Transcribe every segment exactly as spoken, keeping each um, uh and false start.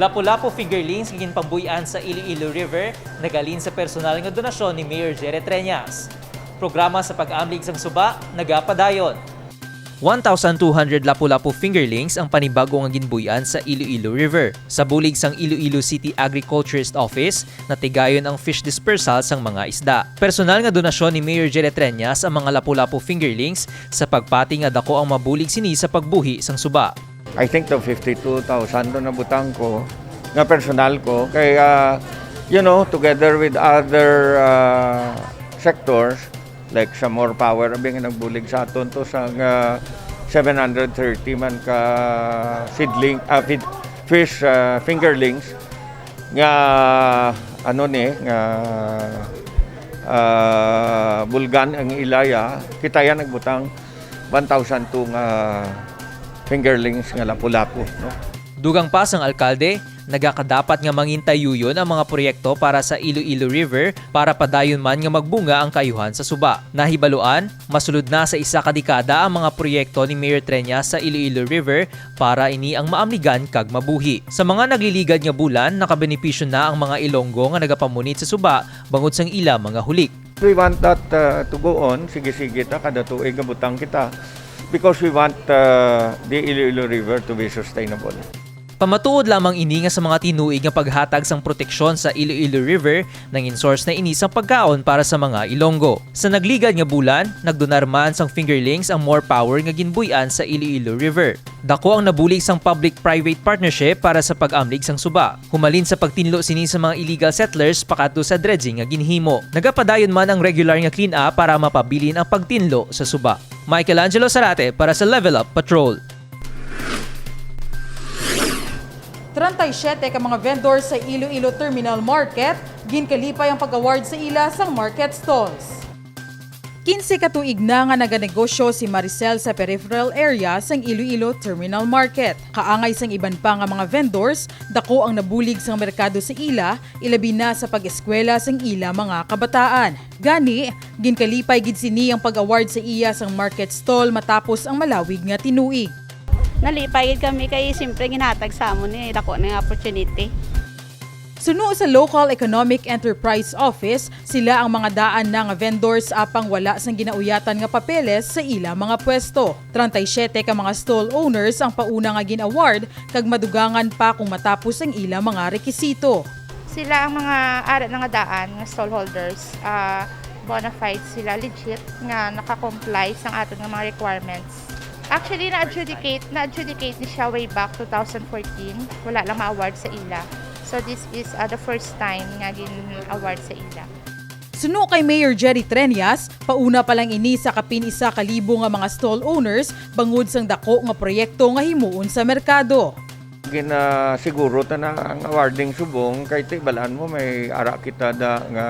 Lapu-Lapu fingerlings nga ginpambuy-an sa Iloilo River naghalin sa personal nga donasyon ni Mayor Jerry Treñas. Programa sa pag-amlig sang suba nagapadayon. One thousand two hundred Lapu-Lapu fingerlings ang panibag-o nga ginbuy-an sa Iloilo River. Sa bulig sang Iloilo City Agriculturist Office, natigayon ang fish dispersal sang mga isda. Personal nga donasyon ni Mayor Jerry Treñas ang mga Lapu-Lapu fingerlings sa pagpati nga daku ang mabulig sini sa pagbuhi sang suba. I think the fifty-two thousand na nabutang ko, nga personal ko, kay, ah, you know, together with other, ah, sectors, like sa More Power, abi nga nagbulig sa aton to sa, ah, seven hundred thirty man ka seedling, ah, feed, fish, ah, fingerlings, nga, ano ni, nga, ah, bulgan ang ilaya, kita yan nagbutang one thousand two nga fingerlings nga Lapu-Lapu, no? Dugang pa sang alkalde, nagakadapat nga mangintayuyon ang mga proyekto para sa Iloilo River para padayon man nga magbunga ang kaayuhan sa suba. Nahibaluan, masulod na sa isa ka dekada ang mga proyekto ni Mayor Treñas sa Iloilo River para ini ang maamligan kag mabuhi. Sa mga nagliligad nga bulan, nakabenepisyo na ang mga Ilonggo nga nagapamunit sa suba bangod sang ila mga hulik. We want that, uh, to go on. Sige-sige ta, kada tuig nga butang kita. Because we want, uh, the Iloilo River to be sustainable. Pamatuod lamang ini nga sa mga tinuig nga paghatag sang proteksyon sa Iloilo River, nangin source na ini sang pagkaon para sa mga Ilonggo. Sa nagligad nga bulan, nagdonar man sang fingerlings ang More Power nga ginbuy-an sa Iloilo River. Dako ang nabulig sang public-private partnership para sa pag-amlig sang suba. Humalin sa pagtinlo sini sa mga illegal settlers pakadto sa dredging nga ginhimo. Nagapadayon man ang regular nga clean-up para mapabilin ang pagtinlo sa suba. Michael Angelo Sarate para sa Level Up Patrol. Treinta y siete ka mga vendor sa Iloilo Terminal Market ginkalipay ang pag-award sa ila sang market stalls. Quince ka tuig na nga naganegosyo si Maricel sa peripheral area sang Iloilo Terminal Market. Kaangay sang iban pa nga mga vendors, dako ang nabulig sang merkado sa ila, ilabi na sa pag-eskwela sang ila mga kabataan. Gani, ginkalipay gid sini ang pag-award sa iya sang market stall matapos ang malawig nga tinuig. Nalipay gid kami kay siyempre ginhatag sa amon ni dako na nga opportunity. Suno sa Local Economic Enterprise Office, sila ang mga daan na nga vendors apang wala sang ginauyatan nga papeles sa ila mga pwesto. Treinta y siete ka mga stall owners ang pauna nga gin-award kag madugangan pa kung matapos ang ila mga rekisito. Sila ang mga ara na nga daan nga stall holders, ah, bona fide sila, legit nga naka-comply sang aton nga mga requirements. Actually, na-adjudicate, na-adjudicate ni siya way back two thousand fourteen. Wala lang ma-award sa ila. So, this is, uh, the first time nga gin-award sa ila. Suno kay Mayor Jerry Treñas, pauna pa lang ini sa kapin isa ka libo nga mga stall owners bangod sang dako nga proyekto nga himuon sa merkado. Ginasiguro ta na ang awarding subong kay ti balaan mo may ara kita da nga,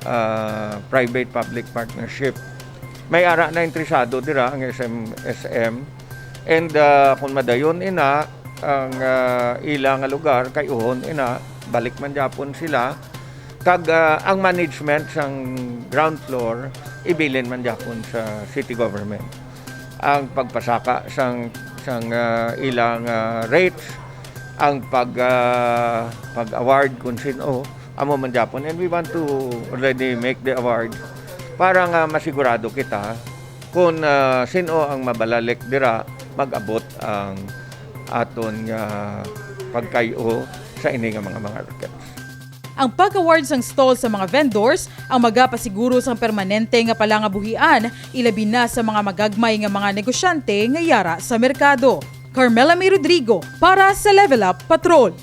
ah, private public partnership. May ara na interesado dira ang S M, S M. And, ah, kung madayon ina ang, ah, ila nga lugar, kay uhon ina, balik man gyapon sila. Kag, ah, ang management sang ground floor, ibilin man gyapon sa city government. Ang pagpasaka sang, sang, ah, ilang, ah, rates, ang pag, ah, pag-award kung sino, amo man gyapon. And we want to already make the award para nga masigurado kita kung, ah, sino ang mabalalik dira, mag-abot ang aton nga pagkay-o sa ini nga mga markets. Ang pag-award sang stall sa mga vendors ang magapasiguro sang permanente nga palangabuhian, ilabi na sa mga magagmay nga mga negosyante nga yara sa merkado. Carmela May Rodrigo para sa Level Up Patrol.